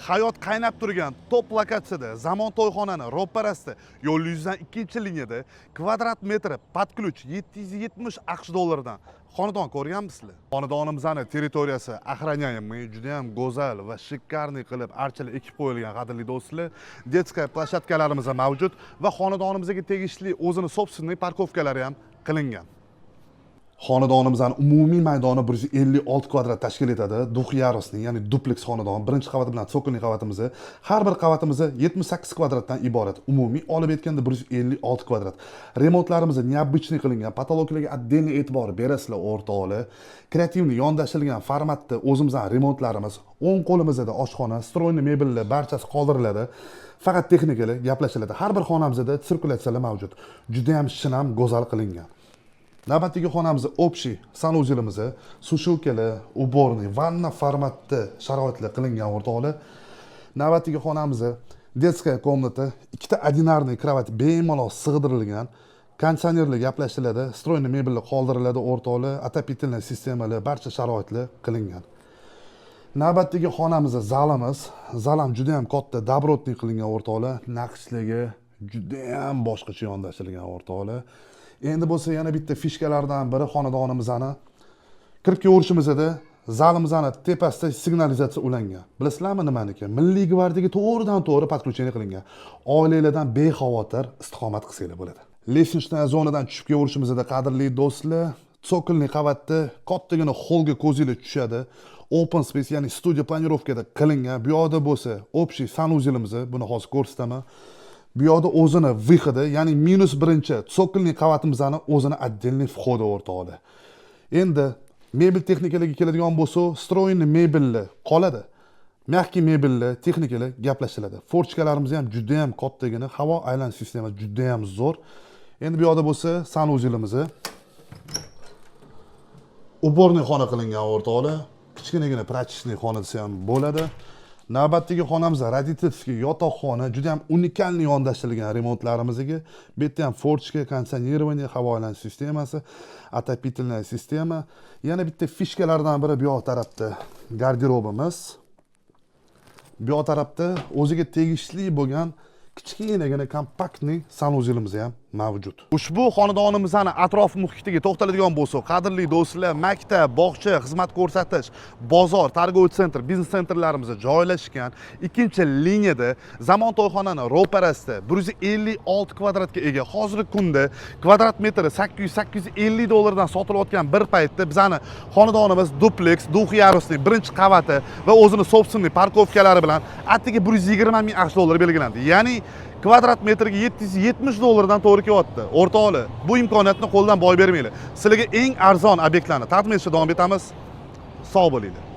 Hayot qaynab turgan top lokatsiyada, Zamon to'yxonani ro'parasida, yo'l yuzidan ikkinchi liniyada, kvadrat metri под ключ 770 AQSh dollaridan xonadon ko'rganmisizlar? Xonadonimizni territoriyasi охраняемый, juda ham go'zal va шикарный qilib archalar ekib qo'yilgan, qadrli do'stlar. Детская площадка larimiz ham mavjud va xonadonimizga tegishli o'zini собственный парковка lari ham qilingan. Xonadonimizni umumiy maydoni 156 kvadrat tashkil etadi. Двухъярусный, ya'ni dupleks xonadon. Birinchi qavati bilan цокольный qavatimiz, har bir qavatimiz 78 kvadratdan iborat. Umumiy olib aytganda 156 kvadrat. Remontlarimiz необычный qilingan, потолок larga отдельный e'tibor berasizlar, o'rtoqlar. Креативный yondashilgan formatda o'zimizning remontlarimiz. O'ng qo'limizda oshxona, встроенный mebellar barchasi qoldiriladi. Faqat texnikalar gaplashiladi. Har bir xonamizda sirkulyatsiyalar mavjud. Juda ham shinam, go'zal qilingan. Navbatdagi xonamiz общий санузел imiz, сушилка lar, уборный, vanna formatda sharoitlar qilingan, o'rtoqlar. Navbatdagi xonamiz детская комната, ikkita одинарный кровать bemalol sig'dirilgan. Konditsionerlar gaplashiladi, встроенный mebellar qoldiriladi, o'rtoqlar, отопительный sistemalar, barcha sharoitlar qilingan. Navbatdagi xonamiz zalimiz. Zal ham juda ham katta, добротный qilingan, o'rtoqlar. Naqshligi juda ham boshqacha yondashilgan, o'rtoqlar. Endi bo'lsa yana bitta фишка lardan biri, xonadonimizni kirib kelaverishimizda zalimizni tepasida signalizatsiya ulangan. Bilasizlarmi nimaniki? Milliy gvardiyaga to'g'ridan to'g'ri подключение qilingan. Oilalardan bexavotir istiqomat qilsanglar bo'ladi. Лестничная zonadan tushib kelaverishimizda, qadrli do'stlar, цокольный qavatda kattagina holga ko'zinglar tushadi. Open space, ya'ni studiya планировка da qilingan. Bu yoqda bo'lsa общий санузел imiz, buni hozir ko'rsataman. Bu yoqda o'zini выход i, ya'ni minus birinchi цокольный qavatimizni o'zini отдельный вход i, o'rtoqlar. Endi mebel texnikalariga keladigan bo'lsa, встроенный mebellar qoladi. Мягкий mebellar, texnikalar gaplashiladi. Форточка larimiz ham juda ham kattagina, havo aylanish sistemasi juda ham zo'r. Endi bu yoqda bo'lsa санузел imiz. Уборный xona qilingan, o'rtoqlar. Kichkinagina прачечный xona desa ham bo'ladi. Navbatdagi xonamiz родительский yotoqxona, juda ham уникальный yondashtirilgan remontlarimizga. Bu yerda ham форточка, кондиционирование, havo aylanish sistemasi, отопительная система. Yana bitta фишка lardan biri, bu yoq tarafda garderobimiz. Bu yoq tarafda o'ziga tegishli bo'lgan kichkinagina компактный санузел imiz ham mavjud. Ushbu xonadonimizni atrof muhitiga to'xtaladigan bo'lsak, qadrli do'stlar, maktab, bog'cha, xizmat ko'rsatish, bozor, торговый центр, biznes центр larimiz joylashgan. Ikkinchi liniyada, Zamon to'yxonani ro'parasida, 156 kvadratga ega. Hozirgi kunda kvadrat metri 800-850 dollardan sotilayotgan bir paytda bizani xonadonimiz dupleks, двухъярусный, birinchi qavati va o'zini собственный парковка lari bilan atigi 120 ming AQSh dollari belgilandi. Ya'ni kvadrat metriga 770 dollardan to'g'ri kelyapti. O'rtoqlar, bu imkoniyatni qo'ldan boy bermanglar. Sizlarga eng arzon obyektlarni taqdim etishda davom etamiz. Sog' bo'linglar.